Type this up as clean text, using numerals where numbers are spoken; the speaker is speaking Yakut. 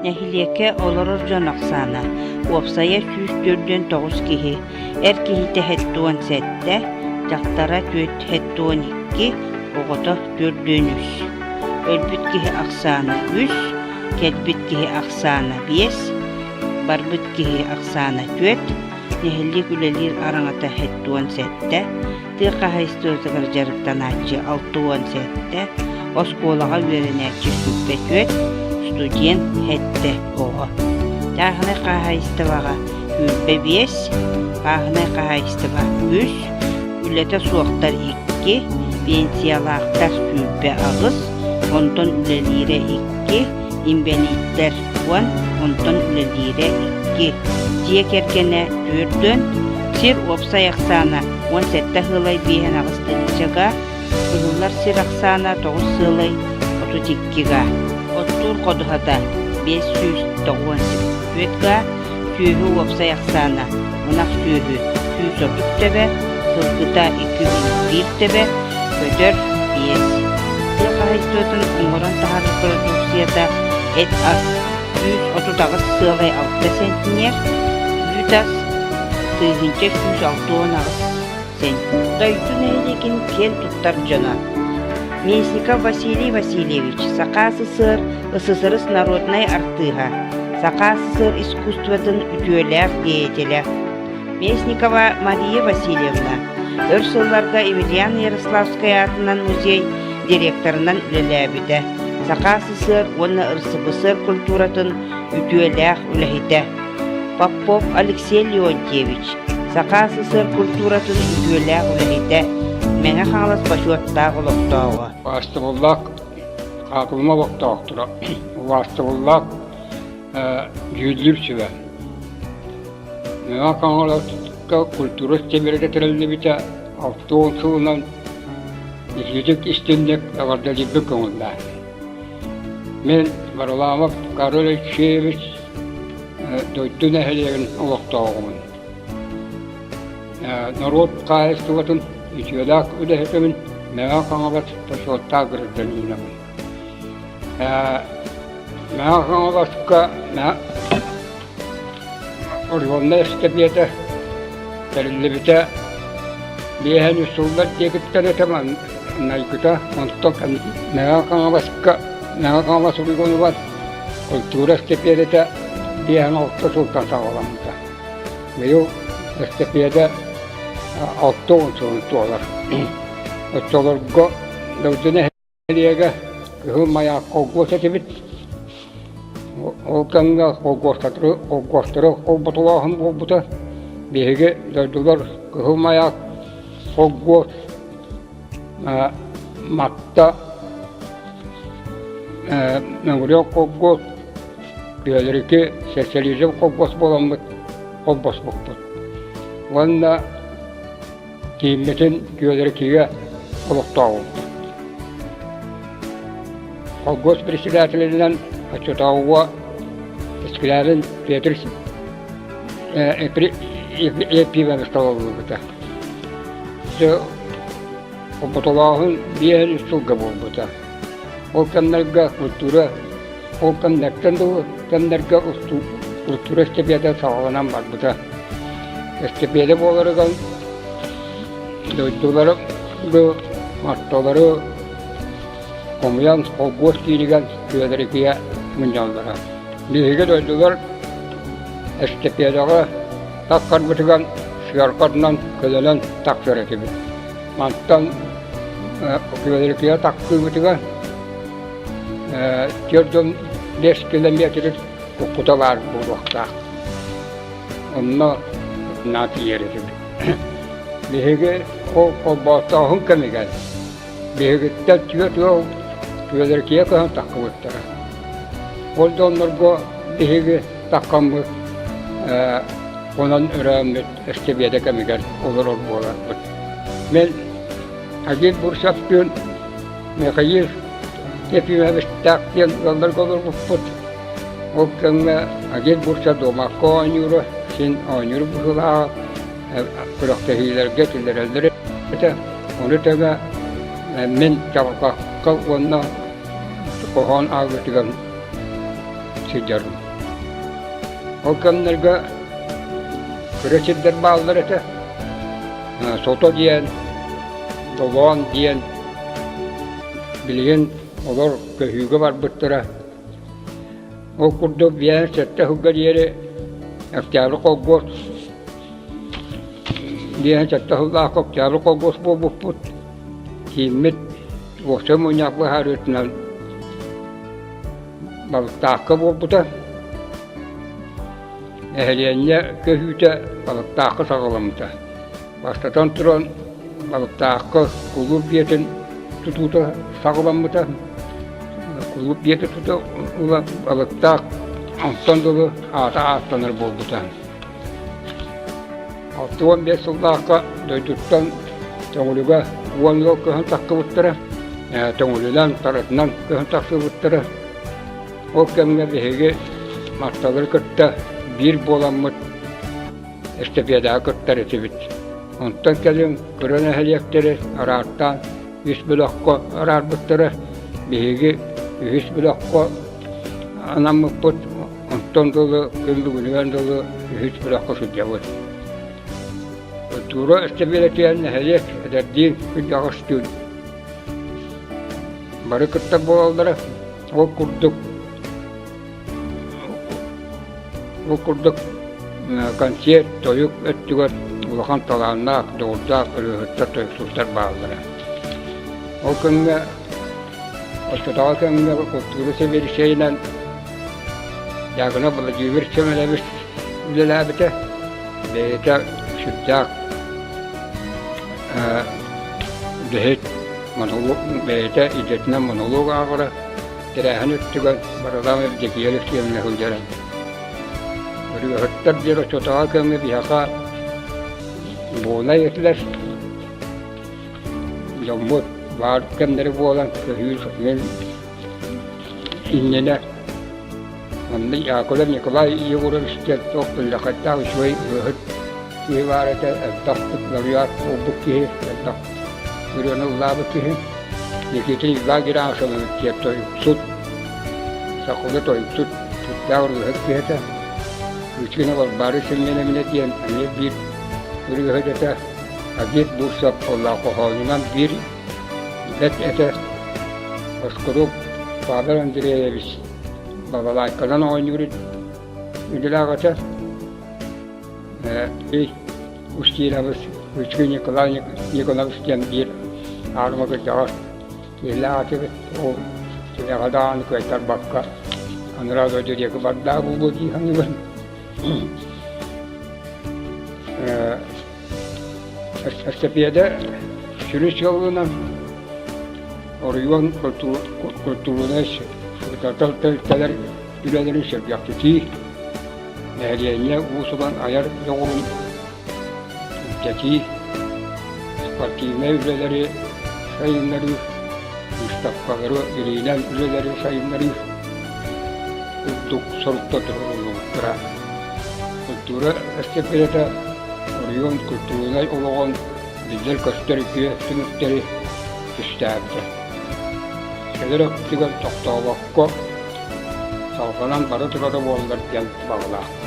Нэһилиэккэ олорор дьон ахсаана уопсайа 149 киһи, эр киһитэ 77, дьахтара 72, оҕото 43. Өлбүт киһи ахсаана үс, кэлбит киһи ахсаана биэс, барбыт киһи ахсаана түөрт, нэһилиэк үлэлиир араҥата 77, тыа хаһаайыстыбатыгар дьарыктанааччы 67, оскуолаҕа үөрэнээччи 24, студент сэттэ оҕо. Чааһынай хаһаайыстыбаҕа 25, бааһынай хаһаайыстыба үс, үлэтэ суохтар икки, пенсиялаахтар 28, онтон үлэлиирэ икки, инбэлииттэр уон, онтон үлэлиирэ икки, дьиэ кэргэнэ түөртүөн, сир уопсай ахсаана 17 сыалай 58 тыһыынча га, ыһыллар сир ахсаана 9 сыалай 32 га, оттуур ходуһата 594 га, сүөһү уопсай ахсаана ынах сүөһү 130 төбө, сылгыта 201 төбө, көтөр биэс. Тыа хаһаайыстыбатын оҥорон таһаарар продукцията эт-ас 138 сыалай алта сентнер, үүт-ас 1168 сентнер. Дойду нэһилиэгин киэн туттар дьоно Местников Василий Васильевич, Саха СССР СССР народнай артыыһа, Саха СССР искусствотын үтүөлээх деятелэ. Местникова Мария Васильевна, өр сылларга Емельян Ярославскай аатынан музей директорынан үлэлээбитэ, Саха СССР уонна РСФСР культуратын үтүөлээх үлэһитэ. Попов Алексей Леонтьевич, Саха СССР культуратын үтүөлээх үлэһитэ, Мэҥэ Хаҥалас бочуоттаах олохтооҕо. Убаастабыллаах хаатылыма олохтоохторо, убаастабыллаах дьүүллүүр сүбэ. Мэҥэ Хаҥаласка культура систиэмэтэ тэриллибитэ 60 сылынан итиитик истинник эҕэрдэлиирбин көҥүллээх. Мин Варламов Карл Алексеевич дойду нэһилиэгин олохтооҕумун. Норуот хаһаайыстыбатын үтүөлээх үлэһитэбин, Мэҥэ Хаҥалас бочуоттаах гражданинабын. Мэҥэ Хаҥаласка оройуоннай эстэпиэтэ тэриллибитэ биэһэн үс сыллар диэкиттэн этэ майгыта онтон Мэҥэ Хаҥаласка Мэҥэ Хаҥалас оройуонугар культура эстэпиэдэтэ биэһэн алта сылтан саҕаламмыта. Быйыл эстэпиэдэ 60 сылын туолар. Оччолорго Дойду нэһилиэгэ Кыһыл Маяк холкуос этибит. Ол кэмҥэ холкуостары, холкуостары холботолооһун буолбута. Биһиги дойдулар Кыһыл Маяк холкуос Матта Мөҥүрүөн холкуос Күөлэрики социализм холкуос буоламмыт холбоспуппут. Уонна кииммитин Күөлэрикигэ олохтообуппут. Холкуос председателинэн оччотооҕуга Скрябин Петр Епимович талыллыбыта. Холботолооһун биэһин үс сылга буолбута. Ол кэмнэргэ культура ол кэмнэртэн дылы кэмнэргэ культура эстэпиэтэ саҕаланан барбыта. Эстэпиэтэ буоларыгар дойдулары ортолору хомуйан холкуос кииригэр Күөлэрикийэ мунньаллара. Биһиги дойдулар эстэпиэдэҕэ таххарбытыгар сыарҕанан көлөнөн тахсар этибит. Мантан Күөлэрикийэ тахсыыбытыгар 45 километр куккута баар буолуохтаах. Онно наа тиийэр этибит. Биһиги ол холбооттооһун кэмигэр биһигиттэн түөрт ыал Күөлэрикийэ көһөн таххыбыттара. Ол дьоннорго биһиги таххаммыт онон өрөөммүт эстэбиэдэ кэмигэр олорор буоларбыт. Мин Агил Бурцевтыын Михаил Ефимовичтаах диэн ыалларга олорбуппут. Ол кэмҥэ Агил Бурцев дуомакка оонньуура, син оонньуур быһыылааҕа, күрэхтэһиилэргэ киллэрэллэр этэ. Ону тэҥэ мин чабырҕахха уонна хоһоон ааҕыытыгар. сылдьарым. Ол кэмнэргэ кыра сирдэр бааллар этэ. Сото диэн, Долоон диэн билигин олор көһүүгэ барбыттара. Ол курдук 57 сылга диэри Октябрь колхоз 57 сыллаах Октябрь колхоз буолбуппут. Кииммит уопсай мунньах быһаарыытынан Балыктаахха буолбута. Нэһилиэнньэ көһүүтэ Балыктаахха саҕаламмыта. Бастатан туран, Балыктаахха кулууп дьиэтин тутуута саҕаламмыта. Кулууп дьиэтэ тута ыла Балыктаах онтон дылы аата ааттанар буолбута. 65 сыллаахха дойдуттан Төҥүлүгэ 10 ыал көһөн тахсыбыттара. Төҥүлүнэн, Таратынан көһөн тахсыбыттара. Ол кэмҥэ биһиги матталары кытта биир буоламмыт эстапетаҕа кыттар этибит. Онтон кэлин кыра нэһилиэктэри араартаан үс бөлөххө араарбыттара. Биһиги үһүс бөлөххө анаммыппыт. Онтон дылы күн бүгүнүгэр дылы үһүс бөлөххө сылдьабыт. Культура эстабилэтигэр нэһилиэк эдэрдиин кырдьаҕастыын бары кыттар буолаллара. Ол курдук ол курдук концерт, тойук өттүгэр улахан талааннаах, дьоҕурдаах ырыаһыттар, тойуксуттар бааллара. Ол кэмҥэ оччотооҕу кэмҥэ култуура сэбиэдиссэйинэн Дьяконов Владимир Семенович үлэлээбитэ. Бэйэтэ сүрдээх үлэһит, монолог бэйэтэ идэтинэн монолог ааҕара, тэрээһин өттүгэр Барылаам Евдокия Алексеевна сылдьара. Ырыаһыттар диэн оччотооҕу кэмҥэ биһиэхэ буонай этилэр. Дьоммут баар кэмнэрэ буолан көһүүр иннинэ онно Яковлев Николай Егорович диэн туох биллэхэттээх үчүгэй ырыаһыт киһи баар этэ, элбэхтик лауреат буолбут киһи, элбэх ырыаны ыллаабыт киһи. Никита Иван Герасимович диэн тойуксут, сахалыы тойуксут, сүрдээх ырыаһыт киһи этэ. Кычкина Балбаара Семеновна диэн эмиэ биир ырыаһыт этэ. Агит Бурцев хоһоонунан биир бэрт этэ. Оскурук Павел Андреевич балалайканан оонньуур идэлээх этэ. Устинабыс Үчүгэй Николай Николаевич диэн биир аарыма кырдьаҕас киһилээх этибит. Ол тилэҕэ даҕаны кыайтарбакка анараа дойду диэки бардаах буолуо дии саныыбын. Эстапиэдэ сүрүн сыалынан оройуон культурнай тэрилтэлэр үлэлэрин сэргэхситии, нэһилиэнньэ уус-уран айар дьоҕурун үрдэтии, спортивнай үлэлэри сайыннарыы, быыстапкалары, илиинэн үлэлэри сайыннарыы курдук соруктар туруоруллубуттара. Культура эстафета оройуон культурнай олоҕун биллэр-көстөр үтүө түмүктэри түстээбитэ. Кэлэр өттүгэр тохтообокко салҕанан бара турара буоллар диэн баҕалаахпын.